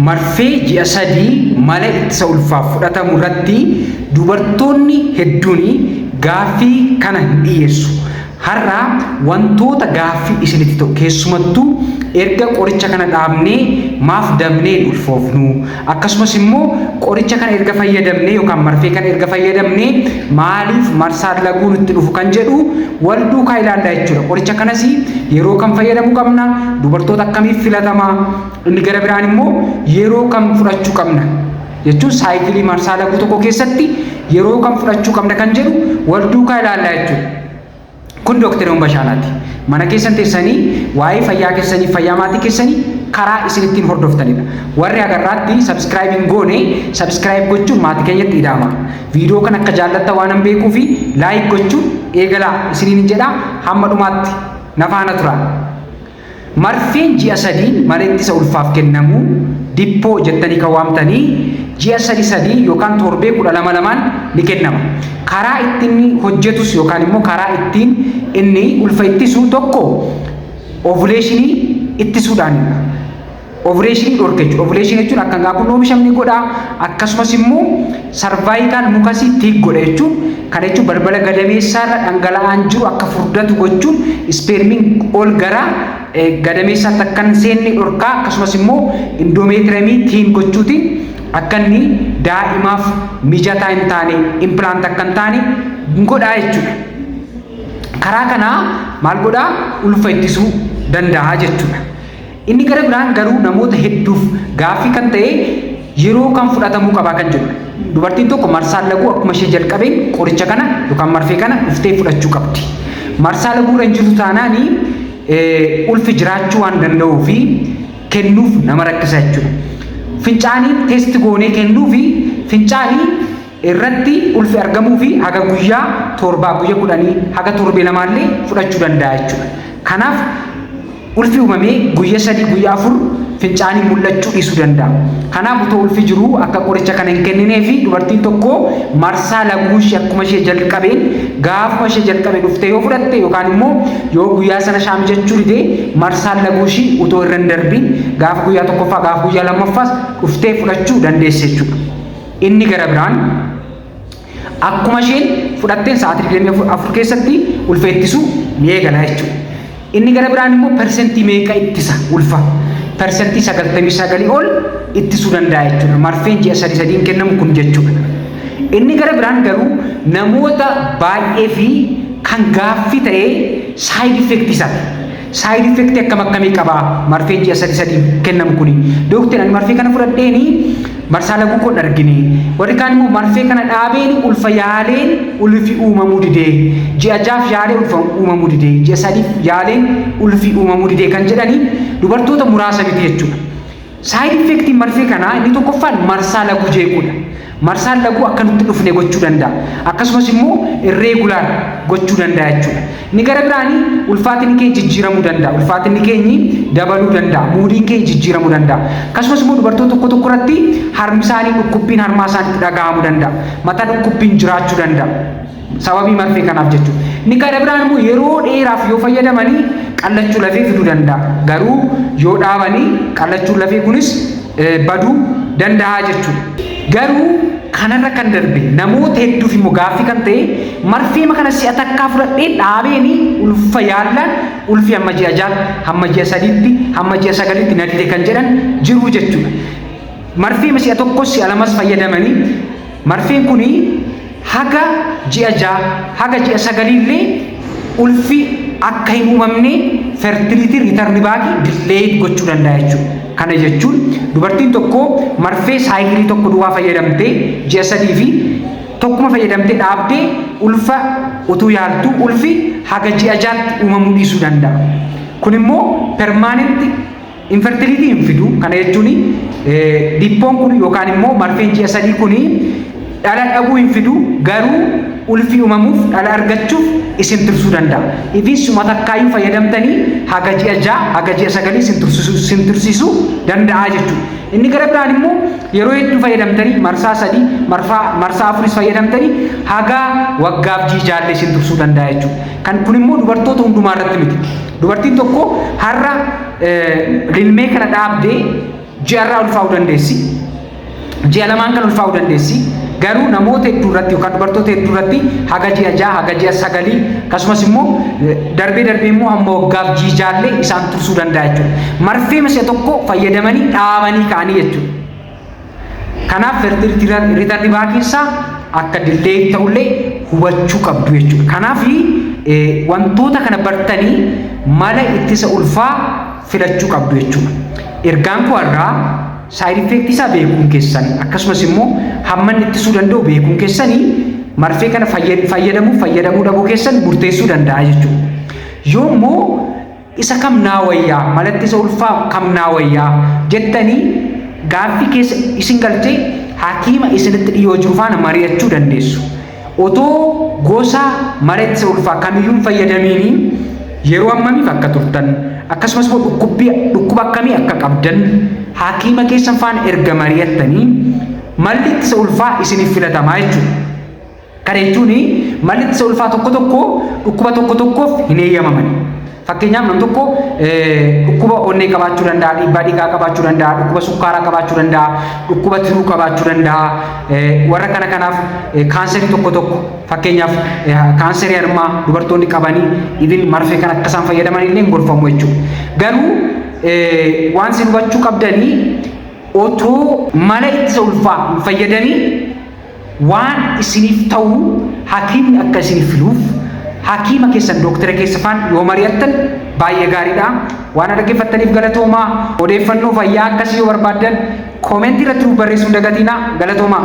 Marfee ji'a 3 mala ittisa ulfaaf fudhatamu irratti dubartoonni hedduun gaaffii kana hin dhiyeessu. Har'a wantoota gaaffii isinitti ta'u, keessumattuu erga qoricha kana dhaabnee maaf dabnee hin ulfoofnu, akkasumas immoo qoricha kana erga fayyadamnee yookaan marfee kana erga fayyadamnee maaliif marsaan laguu nutti dhufu kan jedhu wal duukaa ilaallaa jechuudha. Qoricha kanas yeroo kam fayyadamuu qabna, dubartoota akkamiif filatama, inni gara biraan immoo yeroo kam fudhachuu qabna jechuun saayikilii marsaa laguu tokko keessatti yeroo kam fudhachuu qabna kan jedhu wal duukaa ilaallaa jechuudha. Kun Dooktar Bashaanaati. Mana keessan teessanii waa'ee fayyaa keessanii, fayyaa maatii keessanii karaa isin ittiin hordoftanidha. Warri agarraatti subscribe hin goone, subscribe gochuun maatii keenyatti ida'ama. Viidiyoo kan akka jaallatta waan hin beekuu fi like gochuun eegalaa isiniin jedha, hamma dhumaatti na faana tura. Marfeen ji'a 3 mala ittisa ulfaaf kennamu, Depo jettanii kan waamtanii, ji'a sadi sadii yookaan torbee 12 lamaan ni kennama. Karaa ittiin hojjetus yookaan immoo karaa ittiin inni ulfa ittisu tokko ovulation ittisuudhaanidha. Ovulation dhorka jechuudha. Ovulation jechuun akka hanqaaquun oomishamne godha. Akkasumas immoo cervical mucus thick godha jechuun, kana jechuun balbala gadameessaarra dhangala'aan jiru akka furdatu gochuun ispeermiin ol gara gadameessaatti akka hin seenne dhorkaa, akkasumas immoo endometrium thin gochuutiin akka inni daa'imaaf mijataa hin taane, implant akka hin taane godhaa jechuudha. Karaa kanaa maal godhaa? Ulfa ittisuu danda'a jechuudha. Inni gara biraan garuu namoota hedduuf gaaffii kan ta'e yeroo kam fudhatamuu qabaa kan jedhudha. Dubartiin tokko marsaan laguu akkuma ishee jalqabeen qoricha kana yookaan marfee kana dhuftee fudhachuu qabdi. Marsaa laguu irra hin jirtu taanaanii ulfi jiraachuu waan danda'uu fi kennuuf nama rakkisa jechuudha. Fincaanii test goonee kennuu fi fincaanii irratti ulfi argamuu fi haga guyyaa 7, guyyaa 10, haga torbee lamaallee fudhachuu danda'a jechuudha. Kanaaf ulfi uumamee guyyaa 3, guyyaa 4 fincaanii mul'achuu dhiisuu danda'a. Kanaaf utoo ulfi jiru akka qoricha kana hin kenninee fi dubartiin tokko marsaa laguu ishee akkuma ishee jalqabeen, gaafuma ishee jalqabe dhuftee yoo fudhatte, yookaan immoo yoo guyyaa sana ishaa mijachuu dide, marsaan laguu ishii utoo irra hin darbiin gaafa guyyaa tokkoffaa, gaafa guyyaa lammaffaas dhuftee fudhachuu dandeesse jechuudha. Inni gara biraan akkuma isheen fudhatteen sa'aatii 24 keessatti ulfa ittisuu ni eegala jechuudha. Inni gara biraan immoo persentii meeqa ittisa ulfa? Persentii 99 ol ittisuu danda'a jechuudha. Marfeen ji'a sadi sadiin kennamu kun jechuudha. Inni gara biraan garuu namoota baay'ee fi kan gaaffii ta'ee side effect isaati. Side effect akkam akkamii qaba marfeen ji'a sadi sadiin kennamu kuni? Dooktar, ani marfee kana fudhadheeni marsaa laguu koon argine. Warri kaan immoo marfee kana dhaabeen ulfa yaaleen ulfi uumamuu didee. Ji'a 6f yaalee ulfa uumamuu didee. Ji'a 3f yaaleen ulfi uumamuu didee kan jedhanii dubartoota muraasa miti jechuudha. Side effectiin marfee kanaa inni tokkoffaan marsaa laguu jeequudha. Marsaan laguu akka nutti dhufne gochuu danda'a. Akkasumas immoo irregular gochuu danda'a jechuudha. Inni gara biraanii ulfaatinni keenya jijjiiramuu danda'a. Ulfaatinni keenyi dabaluu danda'a. Moodiin keenya jijjiiramuu danda'a. Akkasumas immoo dubartoota tokko tokko irratti harmi isaanii, dhukkubbiin harmaa isaaniitti dhaga'amuu danda'a. Mataa dhukkubbiin jiraachuu danda'a. Sababii marfee kanaaf jechuudha. Inni gara biraan immoo yeroo dheeraaf yoo fayyadamanii qallachuu lafee fiduu danda'a. Garuu yoo dhaabanii qallachuun lafee kunis baduu danda'a jechuudha. Garuu kanarra kan darbe namoota hedduuf immoo gaaffii kan ta'e, marfeema kana si'a takkaa fudhadhee dhaabeeni ulfa yaallaan ulfi hamma ji'a 6tti, hamma ji'a 3tti, hamma ji'a 9tti na dide kan jedhan jiru jechuudha. Marfeema si'a tokkos si'a lamas fayyadamanii marfeen kuni haga ji'a 6, haga ji'a 9illee ulfi akka hin uumamne, fertility return back delayed gochuu danda'a jechuudha. Kana jechuun dubartiin tokko marfee cycle tokko duwwaa fayyadamtee, ji'a 3 fi tokkuma fayyadamtee dhaabdee ulfa utuu yaaltu ulfi haga ji'a 6tti uumamuu dhiisuu danda'a. Kun immoo permanent infertility hin fidu. Kana jechuun Depoon kun yookaan immoo marfeen ji'a 3 kun dhala dhabuu hin fidu, garuu ulfi uumamuuf, dhala argachuuf isin tursuu danda'a. Ifis suma takkaayyuu fayyadamtanii haga ji'a 6, haga ji'a 9 isin tursiisuu danda'a jechuudha. Inni gara biraan immoo yeroo hedduu fayyadamtanii, marsaa 3, marsaa 4s fayyadamtanii haga waggaaf ji'a 6llee isin tursuu danda'a jechuudha. Kan kun immoo dubartoota hundumaa irratti miti. Dubartiin tokko har'a lilmee kana dhaabdee Ji'arraa ulfaa'uu dandeessi. Ji'a 2n kan ulfaa'uu dandeessi. Garuu namoota hedduu irratti yookaan dubartoota hedduu irratti haga ji'a 6, haga ji'a 9, akkasumas immoo darbee darbee immoo hamma waggaaf jiijaallee isaan tursuu danda'a jechuudha. Marfee si'a tokko fayyadamanii dhaabanii ka'anii jechuudha. Kanaaf fertility return backiinsaa akka delay ta'ullee hubachuu qabdu jechuudha. Kanaaf wantoota kana bartanii mala ittisa ulfaa filachuu qabdu jechuudha. Ergaan koo har'aa, side effectii isaa beekuun keessan, akkasumas immoo hamma inni ittisuu danda'u beekuun keessanii, marfee kana fayyadamuu fayyadamuu dhabuu keessan murteessuu danda'a jechuudha. Yoo immoo isa kam naa wayyaa, mala ittisa ulfaa kam naa wayyaa jettanii gaaffii keessa isin galchee, hakiima isinitti dhiyoo jiru faana mari'achuu dandeessu. Otoo gosa mala ittisa ulfaa kamiyyuu hin fayyadamiini yeroo hammamiif akka turtan, akkasumas immoo dhukkuba akkamii akka qabdan hakiima keessan faana erga mari'attanii, malli ittisa ulfaa isiniif filatamaa jechuudha. Kana jechuun malli ittisa ulfaa tokko tokko dhukkuba tokko tokkoof hin eeyyamaman. Fakkeenyaaf, nam tokko dhukkuba onnee qabaachuu danda'a, dhiibbaa dhiigaa qabaachuu danda'a, dhukkuba sukkaaraa qabaachuu danda'a, dhukkuba tiruu qabaachuu danda'a. Warra kana kanaaf, kaanserii tokko tokko, fakkeenyaaf kaanserii harmaa dubartoonni qabanii, even marfee kan akka isaan fayyadaman illee hin gorfamu jechuudha. Garuu waan isin hubachuu qabdanii, otoo mala ittisa ulfaa hin fayyadamiin waan isiniif ta'u hakiimni akka isiniif filuuf hakiima keessan, dooktara keessa faan yoo mari'attan baay'ee gaariidha. Waan dhaggeeffattaniif galatoomaa. Odeeffannoo fayyaa akkasii yoo barbaaddan commentii irratti nuuf barreessuu hin dagatinaa. Galatoomaa.